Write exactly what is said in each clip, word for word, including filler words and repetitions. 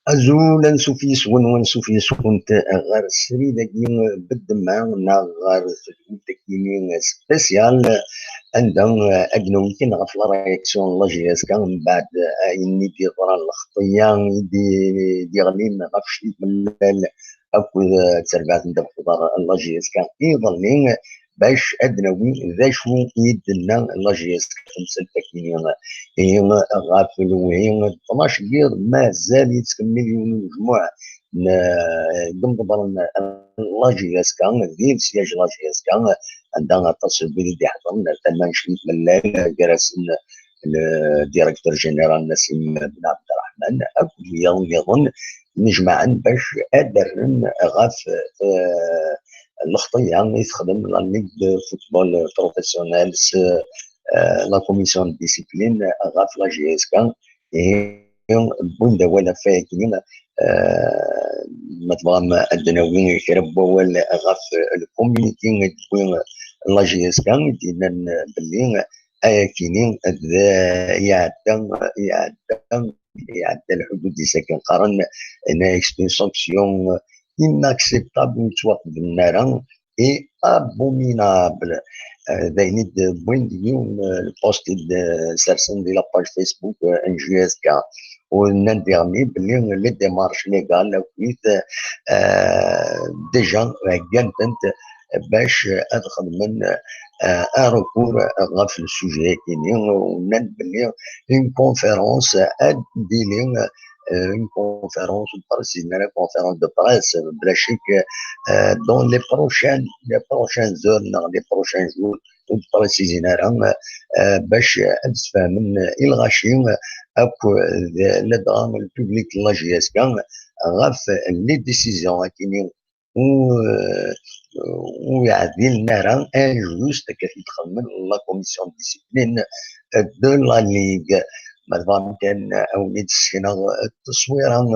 Azul, ansuf yes-wen, ansuf yes-went ɣer srid-agi n Beddemma neɣ ɣer tedwilt-agi-nni spécial, anda, eh, ad d-nawi kan ɣef la réaction n la J S K mbeɛd, eh, ayen i d-yeḍran, lxeṭṭa-ya i d-, d-yeɣlin ɣef Crif Mellal akked, eh, terbaɛt n ddabex uḍar n la J S K iḍelli, bac ad d-nawi d acu i d-tenna la J S K tamsalt-agi-nni. Ihi ɣef lewhi n tnac n yiḍ mazal yettkemmil yiwen n ujmuɛ n, eh, yimḍebbren n la J S K, di lsyaj n la J S K, anda aṭas n wid i d-iḥeḍren ar tama n Crif Mellal, gar-asen le directeur général Nassim Ben Abderrahman, akked wiyaḍ nniḍen, nnejmaɛen bac ad d-rren ɣef, eh, lxeṭṭa-ya i texdem la Ligue de football professionnel s, eh, la commission de discipline ɣef la J S K. Ihi, wwin-d awal ɣef wayagi, eh, ma tebɣam ad d-nawi kra n wawal ɣef le communiqué i d-tewwi la J S K, i d-yennan belli ayakini d iɛedda, iɛedda, iɛedda lḥudud-is, akken qqaren, une expression inacceptable, ur yettwaqbel ara, et abominable. Eh, d ayen i d-wwin deg yiwen, eh, lpost i d-sersen di la page Facebook, eh, n J S K. U nnan diɣenni belli les démarches légales akkit, eh, déjà heggan-tent bac ad xedmen, eh, un recours ɣef le sujet-agi-nni, u nnan belli une conférence ad d-tili, eh, une conférence, ur d-précisent ara, conférence de presse, bla ccek, eh, dans les prochaines, les prochaines heures neɣ les prochains jours, ur d-précisent ara, eh, bac ad d-sfehmen i lɣaci akk d ladɣa le public n la J S K ɣef les décisions-agi-nni ur, ur yeɛdilen ara, injuste, akka i d-xedmen la commission de discipline de la Ligue. Ma tebɣam kan ad wen-id-ssekneɣ tteswira n,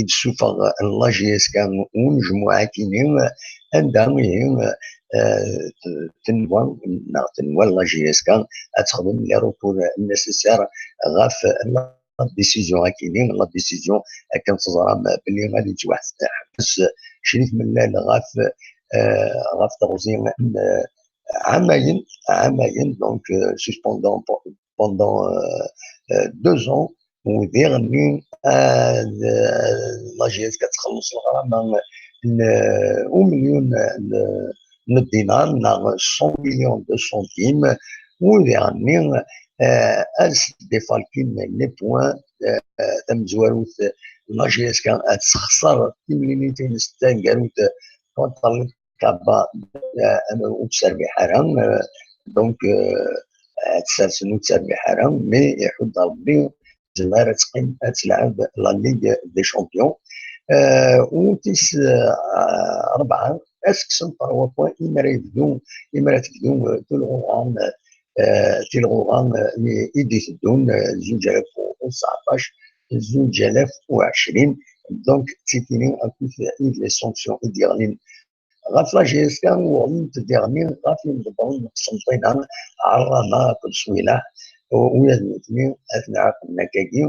i d-ssuffeɣ la J S K n unejmuɛ-agi-nni, anda ihi, eh, t-, tenwa, neɣ tenwa la J S K ad texdem les recours nécessaires ɣef la la décision-agi-nni, la décision akken teẓram belli ad yettwaḥbes Crif Mellal ɣef, eh, ɣef teɣzi n, eh, ɛamayen, ɛamayen, donc, eh, suspendant po-, pendant, eh, eh, deux ans, u diɣenni, eh, d-, la J S K ad txelleṣ leɣrama n, eh, umelyun n, n ddinar, neɣ cent millions de centimes, u diɣenni, eh, ad s-defalkin les points, eh, tamezwarut, la J S K ad tessexṣer timliliyin-nnes taneggarut contre le Kaba, eh, ur terbiḥ ara, eh, donc, eh, ad tt-sersen ur terbiḥ ara, mais iḥudd Rebbi, tezmer ad teqqim ad telɛeb la Ligue des Champions. Eh, u tis, eh, rebɛa, ad s-kksen trois points imi ara yebdu, imi ara tebdu, eh, tilɣuɣa, eh, tilɣuɣa, eh, i, i d-iteddun, eh, zuǧ alaf u tseɛṭac, zuǧ alaf u ɛecrin. Donc, d tikini akkit i d les sanctions i d-yeɣlin ɣef la J S K, u ɣlint diɣenni ɣef yimḍebbren n Qsenṭina, Ɛerrama akked Cwilaḥ, u, ula d nutni ad ten-ɛaqben akkagi.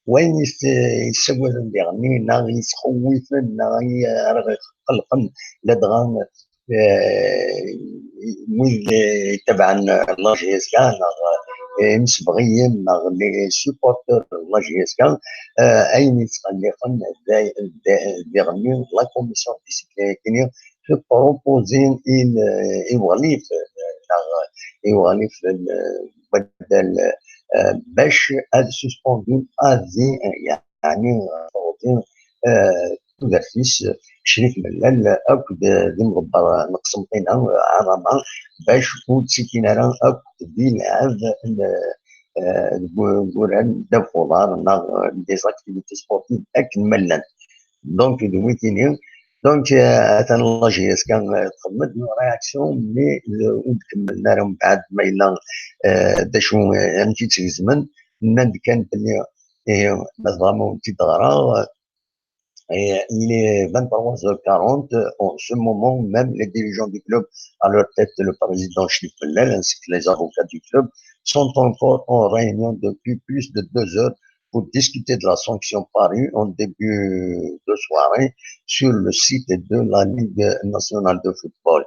Wayen yes-, yessaggaden diɣenni, neɣ yesxewwifen, neɣ i-, ara ɣ-iqellqen, ladɣa, eh, wid, eh, yettabaɛen la J S K, neɣ, eh, imsebɣiyen, neɣ les supporters n la J S K, eh, ayen yettqelliqen d, d, diɣenni la commission de discipline-agi-nni tepropozin i, i uɣlif, neɣ i uɣlif n waddal, eh, bac ad suspendun azi, yeɛni tawḍi, eh, tudert-is Crif Mellal akked d imḍebber n Qsenṭina, Ɛerrama, bac ur ttikin ara akk di lɛeb n, eh, deg wuran ddabex uḍar neɣ des activités sportives akken ma llant. Donc, d wikini. Donc, euh, atan la J S K, euh, txedmet une réaction, mais, euh, ur d-kemmlen ara mbeɛd ma yella, euh, d acu, euh, amek i tt-gezmen. Nnan-d kan belli, eh, ma tebɣam ad wen-t-id-ɣreɣ, euh, il est vingt-trois heures quarante. En ce moment même, les dirigeants du club, à leur tête le président Chérif Bellal, ainsi que les avocats du club, sont encore en réunion depuis plus de deux heures pour discuter de la sanction parue en début de soirée sur le site de la Ligue nationale de football.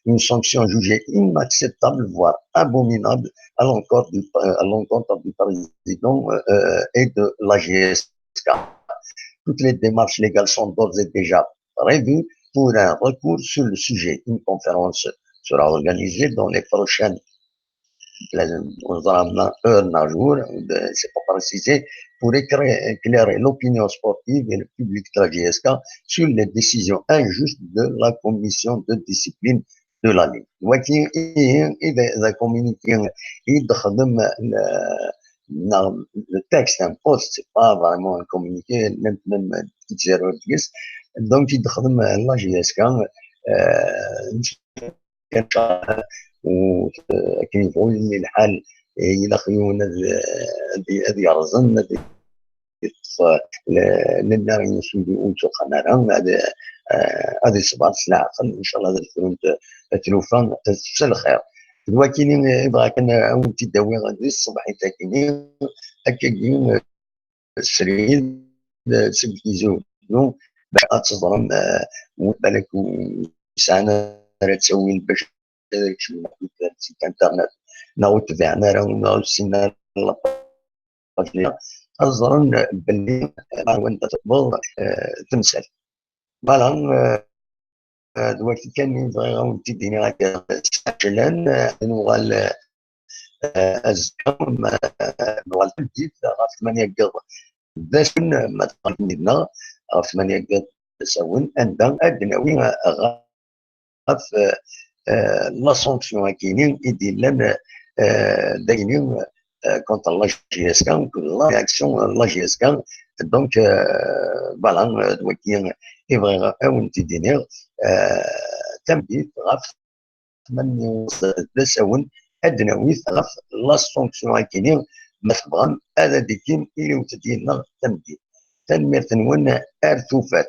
Une sanction jugée inacceptable, voire abominable, à l'encontre du, à l'encontre du président euh, et de la G S K. Toutes les démarches légales sont d'ores et déjà prévues pour un recours sur le sujet. Une conférence sera organisée dans les prochaines heures, jours, c'est pas précisé, pour éclairer l'opinion sportive et le public de la G S K sur les décisions injustes de la commission de discipline de la Ligue. Donc, il y a un communiqué, il y a un texte, un post, c'est pas vraiment un communiqué, même, même, donc, il y a la G S K, euh, كان شهر، وكان يبغوا يولي الحال إلى خيون هذه يرزن، هذه لنا يسوي وسوق نرى هذه صبر سلاح. إن شاء الله هذا الفيلم تلوفا الخير. دلوقتي يبغى كان أول تداوي غادي الصباح تاكيني هكا سريد سبت يزوجو باش تظلم. بالك وسعنا راه تسوي باش سيت انترنت ناو تبعنا راه ناو سينا لاباجنيا. تظن باللي وانت تقبل تمثل. فوالا. دلوقتي كان بغيغ تديني هكا سجلا نوغال. الزكام نوغال تمديد غاف ثمانية قض داسون ما تقرب منا غاف ثمانية قض ساون اندا ادناوي غاف لا سونكسيون اكيني يدي لنا دايني كونتر لا جي اس كا لا رياكسيون لا جي اس كا. دونك فوالا دوكي يبغي اون تيديني تمديد غاف من يوصل داساون ادناويت غاف لا سونكسيون اكيني ما تبغم هذا ديكين الي وتدينا تمديد. تنميرت نون ار توفات.